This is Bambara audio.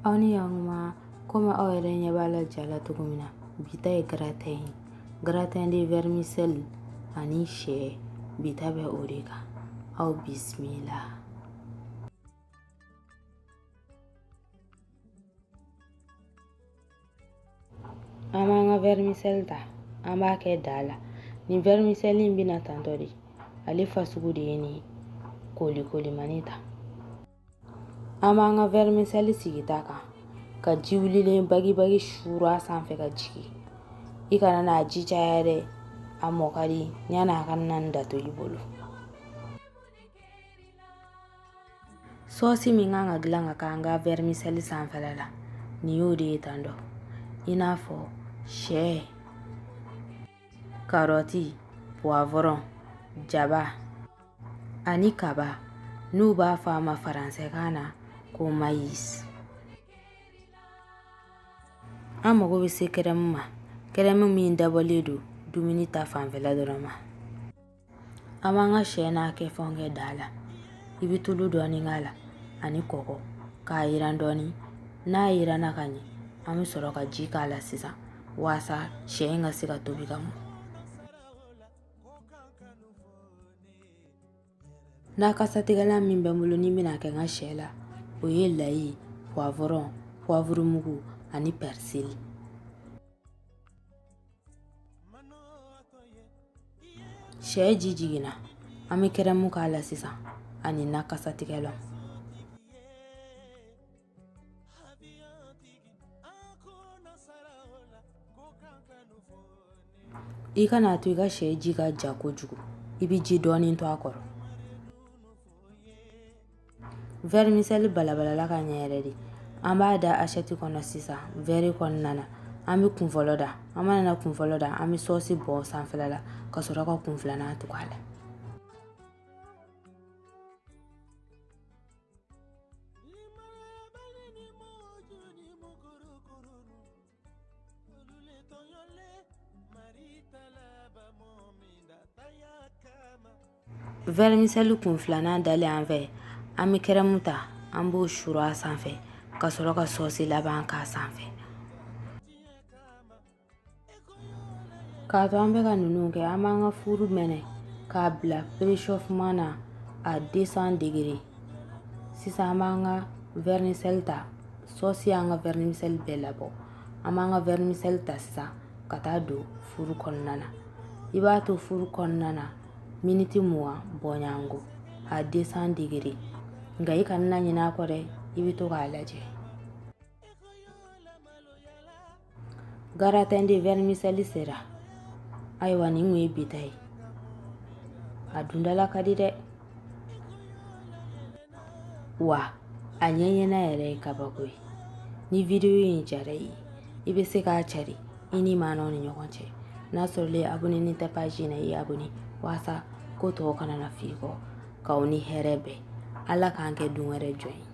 Aw ni ɲankuma. Komi aw yɛrɛ ɲɛ b'a la ja la cogo min na, bi ta ye gratin ye, gratin de vermicelle ani sɛ. Bi ta bɛ o de kan. Aw bisimila. An b'an ka vermicelle ta, an b'a kɛ daa la. Nin vermicelle in bɛna tantɔ de, ale fasugu de ye nin kolikolimani ta. An b'an ka vermicelle sigi ta kan ka ji wulilen bagibagi suuru a sanfɛ ka jigin. I kana n'a ji caya dɛ, a mɔ ka di yanni a kana na dato i bolo. Sɔɔsi min kan ka dilan ka k'an ka vermicelle sanfɛla la, nin y'o de ye tan dɔ, i n'a fɔ sɛ, karɔti, puwavɔrɔn, jaba ani kaba, n'u b'a fɔ a ma faransɛkan na ko maïs. An mago bɛ se kɛrɛmu ma, kɛrɛmu min dabɔlen don dumuni ta fanfɛla dɔrɔn ma. An b'an ka sɛ n'a kɛfɛnw kɛ daa la. I bɛ tulu dɔɔni k'a la ani kɔgɔ k'a yiran dɔɔni. N'a yiranna ka ɲɛ, an bɛ sɔrɔ ka ji k'a la sisan waasa sɛ in ka se ka tobi ka mɔ. Na kasatigɛlan min bɛ n bolo ni n bɛna kɛ n ka sɛ la, o ye layi, puwavɔrɔn, puwavurumugu ani pɛrisili. Sɛ ji jiginna, an bɛ kɛrɛmu k'a la sisan ani na kasatigɛlan. I kana to i ka sɛ ji ka ja kojugu, i bɛ ji dɔɔnin to a kɔrɔ. Vermicelle balabalala ka ɲɛ yɛrɛ de. An b'a da assiette kɔnɔ sisan, verre kɔnɔna na. An bɛ kun fɔlɔ da. An mana na kun fɔlɔ da, an bɛ sɔɔsi bɔn sanfɛla la ka sɔrɔ ka kun filanan tugu a la. Vermicelle kun filanan dalen an fɛ, an bɛ kɛrɛmu ta, an b'o suuru a sanfɛ ka sɔrɔ ka sɔɔsi laban k'a sanfɛ. K'a to an bɛ ka ninnu kɛ, an b'an ka furu mɛnɛ k'a bila préchauffement na à 200 degrés. Sisan an b'an ka vermicelle ta, sɔɔsi y'an ka vermicelle bɛɛ labɔ. An b'an ka vermicelle ta sisan ka taa don furu kɔnɔna na. I b'a to furu kɔnɔna na miniti 20 bɔɲɔgɔnko à 200 degrés, nka i kana na ɲinɛ a kɔ dɛ, i bɛ to k'a lajɛ. Gratin de vermicelle sera. Ayiwa, nin kun ye bi ta ye. A dundala ka di dɛ, wa a ɲɛɲɛna yɛrɛ ye kabako ye. Ni video in diyara i ye, i bɛ se k'a cari i ni maanaw ni ɲɔgɔn cɛ. N'a sɔrɔla i abonné tɛ page in na, i abonné waasa ko tɔw kana na f'i kɔ. K'aw ni hɛrɛ bɛɛ. Ala k'an kɛ don wɛrɛ jɔn ye.